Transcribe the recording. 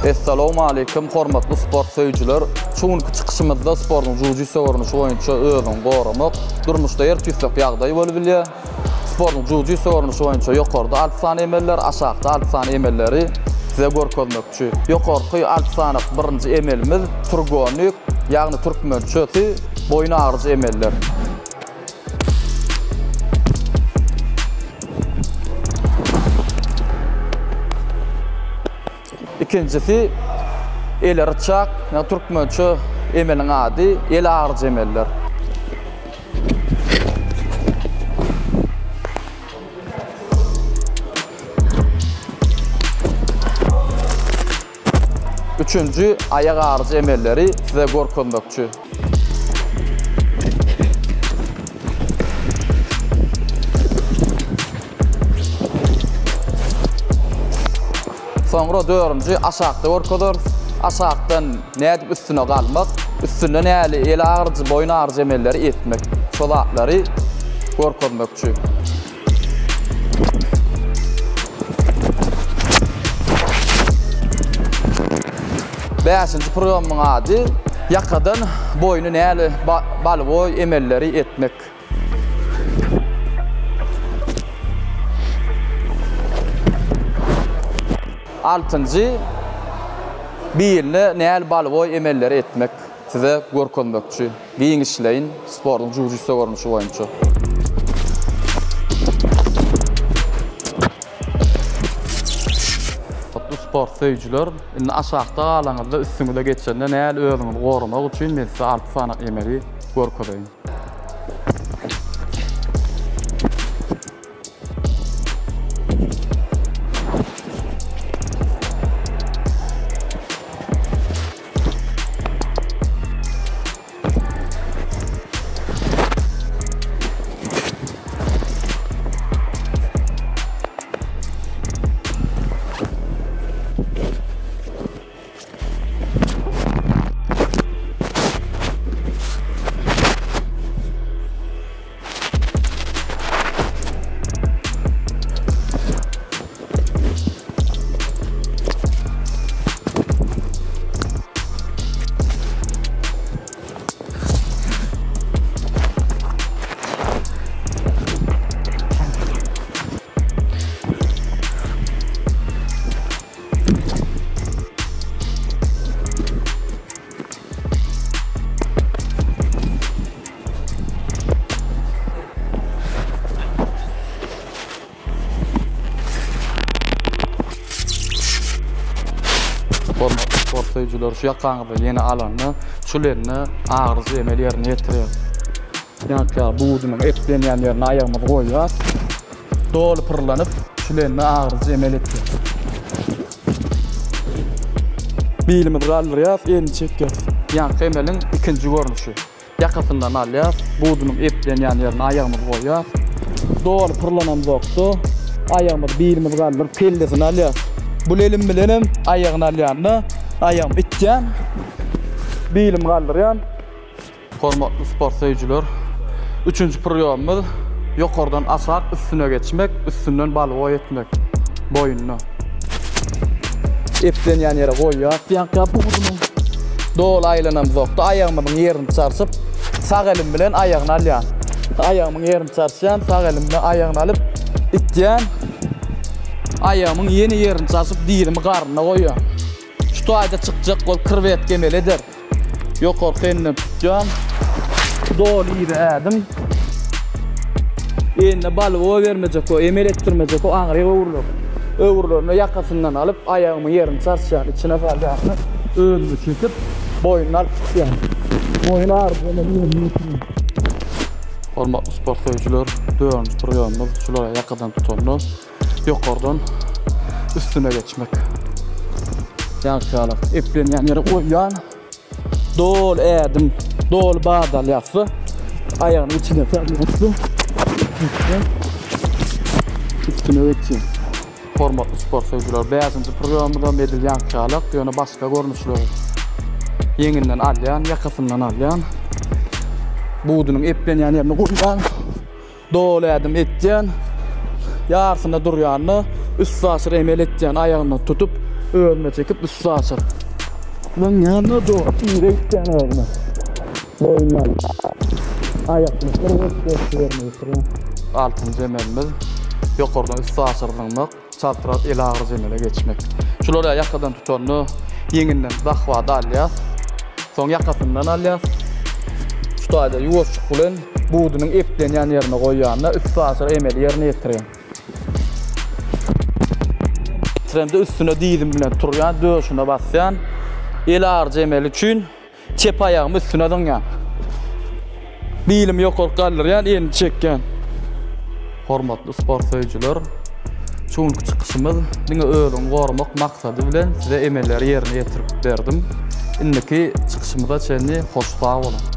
Essalawmaleýkim hormatly sport söýüjiler! Şu günki çykyşymyzda sportuň jiu-jitsu görnüşi boýunça özüňi goramak, durmuşda her tüýslek ýagdaý bolup bilýär. Sportuň jiu-jitsu görnüşi boýunça ýokarda alty sany emeller, aşakda alty sany emelleri size görkezmekçi. Ýokarky alty sany birinji emelimiz turgonik, ýagny türkmençesi boýun agyryjy emeller. Ikinjisi ele ryçak, ýagny türkmençe emeliň ady el agyryjy emeller. Üçünji aýak agyryjy emelleri size görkezmekçi. Soňra dördünji aşakda görkezeris. Aşakdan nädip üstüne galmak, üstünde näli el agyryjy, boýun agyryjy emelleri etmek. Şo zatlary görkezmekçi. Bäşinji priýomyň ady ýakadan boýny näli balwoý emelleri etmek. Altynjy birine näli balwoý emelleri etmek size görkezmekçi. Giňişleýin sportuň jiu-jitsu görnüşi boýunça. Hormatly sport söýüjiler, indi aşakda galaňyzda üstüňize geçende näl özüňizi goramak üçin men size alty sany emeli görkezeýin. Hormatly sport söýüjiler, şu ýakaňyzda ýene alanda, şul elini agyryjy emel ýerine ýetirýär. Ýaňky ýaly budunyň eplenýän ýerine aýagymyzy goýýas. Doly pyrlanyp, şul elini agyryjy emel etýär. Bilimizi galdyrýas, elini çekýäs. Ýaňky emeliň ikinji görnüşi. Ýakasyndan alýas, budunyň eplenýän ýerine aýagymyzy goýýas. Doly pyrlanamzokda, aýagymyzy bilimizi galdyryp kellesini alýas. Bul elim bilenem aýagyny alýanda, aýagymy itýän, bilimi galdyrýan. Hormatly sport söýüjiler, üçünji priýomymyz ýokardan aşak üstüne geçmek, üstünden balwoý etmek boýunda. Eplenýän ýere goýýas ýaňky buduny. Doly aýlanamzokda aýagymyzyň ýerini çarşyp, sag elim bilen aýagyny alýan. Aýagymyň ýerini çarşýan, sag elim bilen aýagyny alyp, itýän. Aýagymyň ýene ýerini çarşyp, dizimi garnyna goýýan. Şu taýda çykjak bolup krwetka emel eder. Ýokarky elinden tutýan. Doly yza ädim. Eline balygy bermejek o, emel etdirmejek o aňryk öwrüler. Öwrülerinde ýakasyndan alyp, aýagymyň ýerini çarşýan, içine salýan. Özüme çekip, boýnuna alyp çykýan. Boýun agyryjy emel ýerine ýetirýän. Hormatly sport söýüjiler, dördünji priýomymyz şulara ýakadan tutanda ýokardan üstüne geçmek. Ýaňky ýaly eplenýän ýere goýýan. Doly ädim, doly bad alýarsa, aýagyny içine salýarsa, üstüne geçýär. Hormatly sport söýüjiler, bäşinji priýomymyzam edil ýaňky ýalak, ýöne başga görnüşleri. Ýeňinden alýan, ýakasyndan alýan. Budunyň eplenýän ýerine goýýan. Doly ädim etýän. Ýarsynda durýanda üstaşyr emel etýän, aýagyndan tutup, Özüme çekip üstaşyr. Zyňýan-da jogap yza gitýän özüme. Boýun alyp. Aýakly bir bolup ýerine ýetirýän. Altynjy emelimiz ýokardan üstaşyr zyňmak, çaltrak el agyryjy emele geçmek. Şular ýaly ýakadan tutanda ýeňinden zahwady alýas. Soň ýakasyndan alýas. Şu taýda ýuwaşlyk bilen budunyň eplenýän ýerine goýýanda üstaşyr emeli ýerine ýetirýän. Ýetiremde üstüne dizim bilen turýan, döşüne basýan. El agyryjy emeli üçin Çep aýagymy üstüne zyňýan. Bilimi ýokaryk galdyrýan, elini çekýän. Hormatly sport söýüjiler, şu günki çykyşymyz diňe özüňi goramak maksady bilen size emelleri ýerine ýetirip berdim. Indiki çykyşymyza çenli hoş sag boluň!